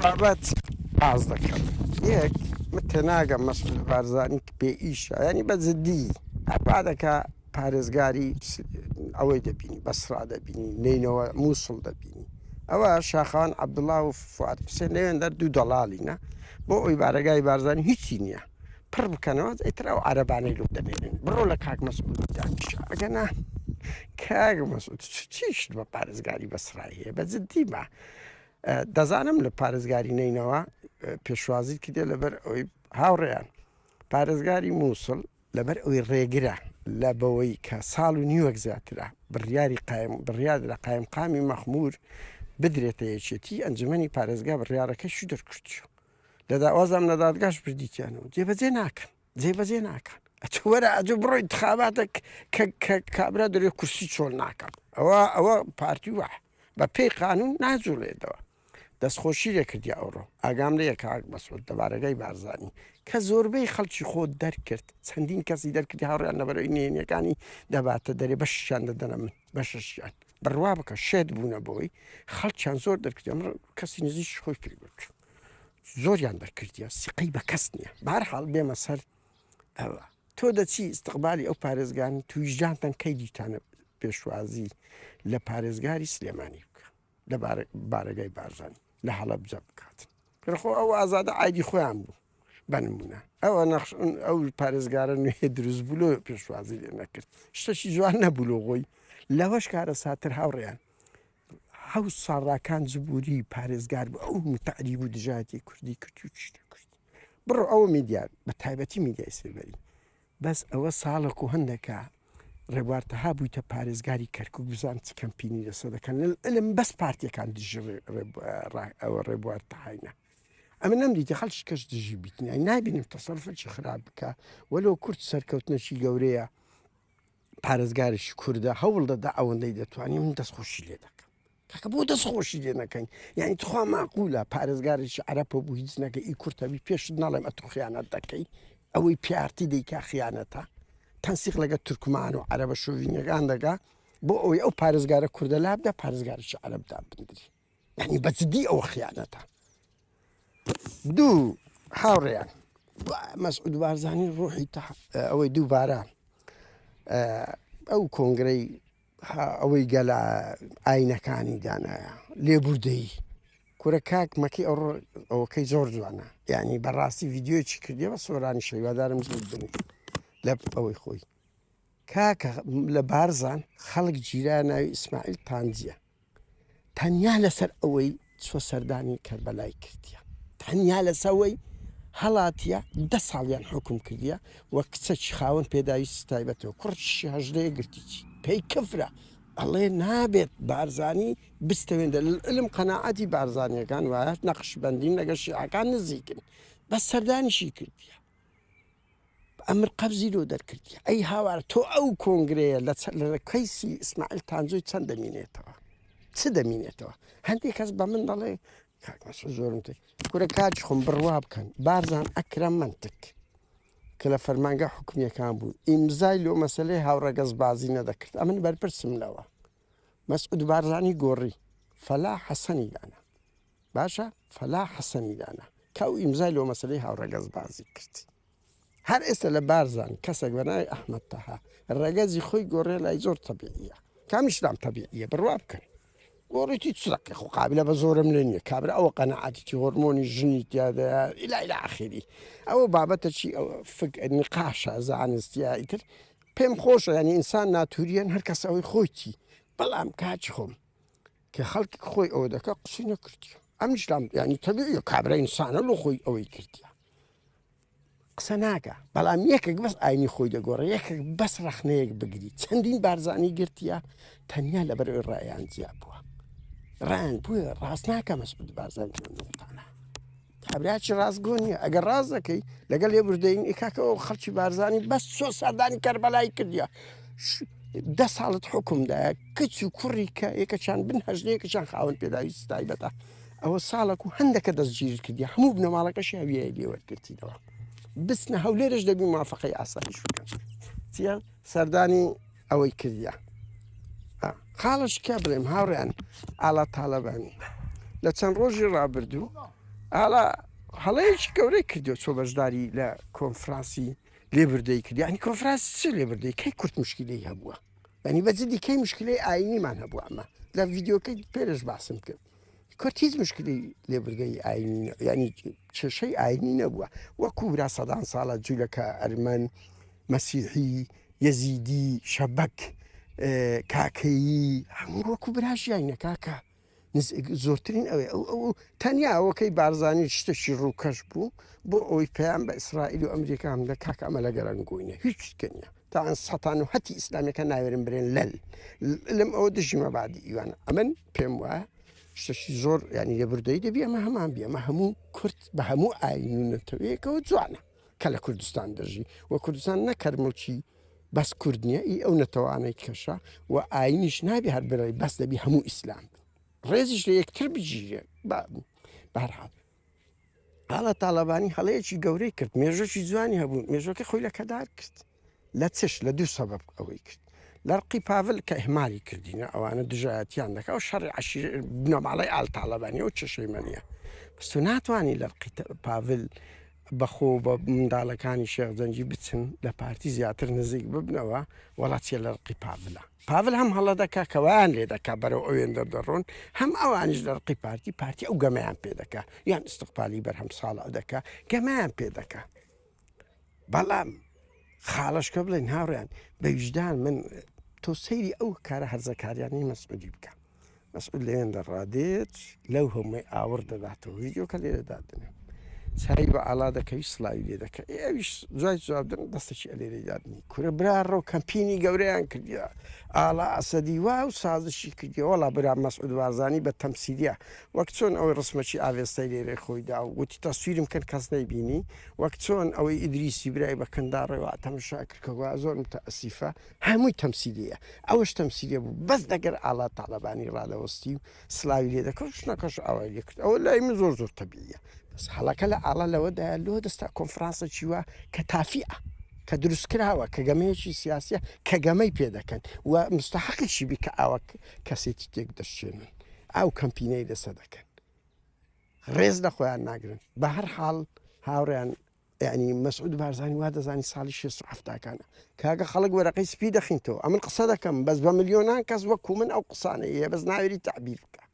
بابەت باس دەکەم یەک من تێناگەم مەسعود بارزانی بێ ئیشە یانی بە جدی هەر وا دەکا پارێزگاری ئەوەی دەبینی بەسرا دەبینی نەینەوە مووسڵ دەبینی ئەوە شاخەوان عەبدوڵا و فواد حوسێن لەوێن دەر دوو دەڵاڵینە بۆ ئەوی بارەگای بارزانی هیچی نییە پڕ بکەنەوە ئیتر ئەو عەرەبانەی لۆ دەنێرن بڕۆ لە کاک مەسعود دانیشە ئەگەنا کاک مەسعود چیشت بە پارێزگاری بەسرای هەیە بە جدی بە دەزانم لە پارێزگاری نەینەوە پێشوازیت کردێ لەبەر ئەوەی هاوڕێیان پارێزگاری مووسڵ لەبەر ئەوەی ڕێگرە لە بەوەی کە ساڵ و نیوەک زیاترە بڕیاری قایم بڕیار لە قایمقامی مەخمور بدرێتە یەکێتی ئەنجومەنی پارێزگا بڕیارەکەشی دەرکردیە لە داوازام لە دادگاش بردیتیانەوە جێبەجێ ناکەن جێبەجێ ناکەن ئەتو وەرە ئەجو بڕۆ انتخاباتە کە کە کابرا دەرێ کورسی چۆل ناکەم ئەوە ئەوە پارتی وایە بە پێی قانون ناجوڵێتەوە دەستخۆشی لێ کردی ئەوڕۆ ئاگام لێیە کاک مەسعود لە بارەگای بارزانی کە زۆربەی خەڵکی خۆت دەرکرد چەندین کەسی دەرکردی هاوڕیان لەبەرەوەی نهێنیەکانی دەباتە دەرێ بەشیان دەدەنە من بەشەشیان بڕوا بکە شێت بوونە بۆی خەڵکیان زۆر دەرکرد ئەمڕۆ کەسی نزیک خۆی پێ گوت زۆریان دەرکردیە سیقەی بە کەس نییە بارحاڵ بێمە سەر ئەوە تۆ دەچی ئیستقبالی ئەو پارێزگانی تویژدانتان کەی دیتانە پێشوازی لە پارێزگاری سلێمانی بکە لە بارەگای بارزانی لە هەڵەبجە بکات خۆ ئەو ئازادە ئایدی خۆیان بوو بە نمونە ئەوە نەخش ئەو پارێزگارە نوێ دروست بوو لۆ پێشوازی لێ نەکرد شتەکی جوان نەبوو لۆ خۆی لەوەش کارە ساتر هاوڕێیان حەو ساڕاکان جبوری پارێزگار بوو ئەو متعریب و دژایەتی کوردی کرد و چی کرد بڕۆ ئەوە میدیا بە تایبەتی میدیای سێبەری بەس ئەوە ساڵەک و هەندەکە ڕێبوار تەها بوویتە پارێزگاری کەرکوک بزان چ کەمپینی لەسەر دەکەن لەلعلم بەس پارتیەکان دژی ئەوە ڕێبوار تەهاینە ئەمە نەمدیتە خەڵکی کەش دژی بیتنی نابینم تەسەرفێکی خراپ بکە وەلۆ کورد سەرکەوتنێکی گەورەیە پارێزگارێکی کوردە هەوڵ دەدا ئەوەندەی دەتوانانی من دەستخۆشی لێ دەکەم کاکە بۆ دەست خۆشی لێ نەکەین یعنی تخوا ماقولە پارێزگارێکی عەرەبە بوو هیچ نەکە ئی کورتەبی پێشت ناڵێم ئەتۆ خیانەت دەکەی ئەوەی پیارتی دەیکا خیانەتە تەنسیق لەگە تورکمان و عەرەبە شۆڤینەکان دەکا بۆ ئەوەی ئەو پارێزگارە کوردە لابدا پارێزگارێکی عەرەب دابندری یعنی بە جدی ئەوە خیانەتە دوو هاوڕێیان مەسعود بارزانی ڕۆحی ئەوەی دووبارە ئەو کۆنگرەی ئەوەی گەلە ئاینەکانی دانایە لێبوردەیی کورە کاک مەکی ئەوڕۆ ئەوەکەی زۆر جوانە یعنی بەڕاستی ڤیددیویی کردی بە سۆرانی شەیوادارم زۆر بنی لە ئەوەی خۆی کاکە لە بارزان خەڵک گیرا ناوی ئیسماعیل تانجیە تەنیا لەسەر ئەوەی چوە سەردانی کەربەلای کردیە تەنیا لەسەوەی هەڵاتیە دە ساڵیان حکوم کردیە و کچەکی خاوەن پێداویستی تایبەتەوە کوڕیشی هەژدەیە گرتیی پێی کفرە ئەڵێ نابێت بارزانی بستەوێندە علم قەناعەتی بارزانیەکان وایە نەقشبەندین لەگەڵ شیعەکان نزیکن بەس سەردانیشی کردیە ئەمر قەبزی لۆ دەرکردی ئەی هاوار تۆ ئەو کۆنگرەیە لە لە کەیسی ئیسماعیل تانجۆی چەند دەمینێتەوە چ دەمینێتەوە هەندێک کەس بە من دەڵێ کاک مەسعود زۆرم تێ کورە کاکی خۆم بڕوا بکەن بارزان ئەکرەم مەنتک کە لە فەرمانگە حکومیەکان بوو ئیمزای لۆ مەسلەی هاوڕەگەزبازی نەدەکرد ئەمن بەرپرسم لەوە مەسعود بارزانی گۆڕی فەلا حەسەنی دانا باشە فەلاح حەسەنی دانا کە ئەو ئیمزای لۆ مەسەلەی هاوڕەگەزبازی کرد هەر ئێستا لە بارزان کەسێک بە ناوی ئەحمەد تەها ڕەگەزی خۆی گۆڕێ لای زۆر تەبیعیە کامیش لام تەبیعیە بڕوا بکەن گۆڕیتی چ دەکەی خۆ قابلە بە زۆرم لێ نییە کابرا ئەوە قەنەعاتیتی هۆرمۆنی ژنی تیادەیە ئیلا ئیلا ئاخری ئەوە بابەتە چی ئەوە فک نقاشە زانستیە ئیتر پێم خۆشە یعنی ئینسان ناتوریەن هەر کەس ئەوەی خۆیتی بەڵام کاچ خۆم کە خەڵکی خۆی ئەوە دەکە قسەی نەکردیە ئەمنیش لام ینی تەبیعیە کابرا ئینسانە لۆ خۆی ئەوەی کردیە قسە ناکە بەڵام یەکێک بەس ئاینی خۆی دەگۆڕێ یەکێک بەس ڕەخنەیەک بگری چەندین بارزانی گرتیە تەنیا لەبەر ئەوەی ڕایان جیا بووە ڕایان بووە ڕاست ناکە مەسعود بارزانی نقطانە کابراکی ڕاستگۆ نییە ئەگەر ڕاست دەکەی لەگەڵ لێبوردەین کاکە ئەو خەڵکی بارزانی بەس چۆ سەردانی کەربەلای کردیە دە ساڵت حکومدایە کچ و کوڕی کە یەکەچان بن هەژدە یەکەچان خاوەن پێداویستی تایبەتە ئەوە ساڵک و هەندەکە دەستگیر کردی هەموو بنەماڵەکەشی هەویە لێ وەرگرتیدەوە بچنە هەولێرش دەبی موافقەی ئاسایش بکەن چیە سەردانی ئەوەی کردیە خاڵش کە بڵێم هاوڕیان ئاڵا تاالبانی لە چەند ڕۆژی ڕابردوو ئاڵا هەڵەیەکی گەورەی کردووە چۆ بەشداری لە کۆنفرانسی لێبوردەی کرد یعنی کۆنفرانس چ لێبوردەی کەی کورد مشکلەی هەبووە ینی بە جدی کەی مشکلەی ئاینیمان هەبوو ئەمە لە ڤیددیوکەی پێرش باسم کرد کورد هیچ مشکلی لێبوردەی ئاینی ینی کێشەی ئاینی نەبووە وەکو برا سەدان ساڵە جوولەکە ئەرمەن مەسیحی یەزیدی شەبەک کاکەیی هەموو وەکو برا ژیاینە کاکە زۆرترین ئەوێ ئەو ئەو تەنیا ئەوەکەی بارزانانی شتێکی ڕووکەش بوو بۆ ئەوەی پەیام بە ئیسرائیل و ئەمریکا هەم لە کاکە ئەمە لە گەرەنگۆینە هیچ نیە تا سەتان و هەتی ئیسلامیەکە ناوێرن برێن لەل لەم ئەوە دژی مەبادی ئیوانە ئەمن پێم وایە شتێکی زۆر ینی لێبوردەی دەبی ئەمە هەمان بی ئەمە هەموو کورد بە هەموو ئاین و نەتەوەیەکەوە جوانە کە لە کوردستان دەژی و کوردستان نەکەر مڵکی بەس کورد نییە ئی ئەو نەتەوانەی کەشە و ئاینیش نابێ هەر برای بەس دەبی هەموو ئیسلام بن ڕێزیش لە یەکتر بگیرێ بەهرحاڵ ئاڵا تاالبانی هەڵەیەکی گەورەی کرد مێژەکی جوانی هەبوو مێژەکە خۆی لە کەدار کرد لە چش لە دوو سەبەب ئەوەی کرد لە ڕقی پاڤل کە ئیهمالی کردینە ئەوانە دژایەتیان دەکا و شەڕی عەشیر بنەماڵەی ئال تاڵەبانی ئەو کێشەی مە نییە بەس تۆ ناتوانی لە ڕقی پاڤل بەخۆ بە منداڵەکانی شێخ جەنگی بچن لە پارتی زیاتر نزیک ببنەوە وەڵا چیە لە ڕقی پاڤلە پاڤل هەم هەڵە دەکا کە وایان لێ دەکا بەرەو ئەوێن دەردەڕۆن هەم ئەوانیش لە ڕقی پارتی پارتی ئەو گەمەیان پێ دەکا یان ئیستقبالی بەرهەم ساڵح دەکا گەمەیان پێ دەکا بەڵام خاڵەشکە بڵێن هاوڕیان بە ویژدان من تۆ سەیری ئەو کارە هەرزەکاریانەی مەسعودی بکە مەسعود لەوێن دەڕادێت لەو هەمووی ئاوڕ دەداتەوە ڤیدیۆکە لێرە دادنێم چای بە ئاڵا دەکەوی سلاوی لێ دەکە ئەویش دوای جوابدن دەستێکی ئەلێرەی دادنی کورە برا ڕۆ کەمپینی گەورەیان کردیە ئاڵا ئەسەدی وا و سازشی کردیە وەڵا برا مەسعود بارزانی بە تەمسیلیە وەک چۆن ئەوەی ڕسمەکی ئاڤێستای لێرەی خۆی دا و وتی تەسویرم کەن کەس نەیبینی وەک چۆن ئەوەی ئیدریسی برای بە کەنداڕێ وا تەمەشا کرد کە گوایە زۆر متەئەسیفە هەمووی تەمسیلیە ئەوەش تەمسیلیە بوو بەس دەگەر ئاڵا تاڵەبانی ڕادەوەستی و سلاوی لێ دەکرد ژنەکەش ئاوای لێ کرد ئەوە لای من زۆر زۆر تەبیعیە بەس هەڵەکە لە ئاڵا لەوەدایە لۆ دەستا کۆنفرانسەکی وا کە تافیە کە دروستکراوە کە گەمەیەکی سیاسیە کە گەمەی پێ دەکەن و مستحقیشی بی کە ئاوا کەسێتی تێک دەشچێنن ئەو کەمپینەی لەسە دەکەن ڕێز لە خۆیان ناگرن بە هەر حاڵ هاوڕیان یعنی مەسعود بارزانی وا دەزانی ساڵی شێست و حەفتاکانە کاکە خەڵک وەرەقەی سپی دەخینتەوە ئەمن قسە دەکەم بەس بە ملیۆنان کەس وەکو من ئەو قسانەیە بەس ناوێری تعبیر بکە.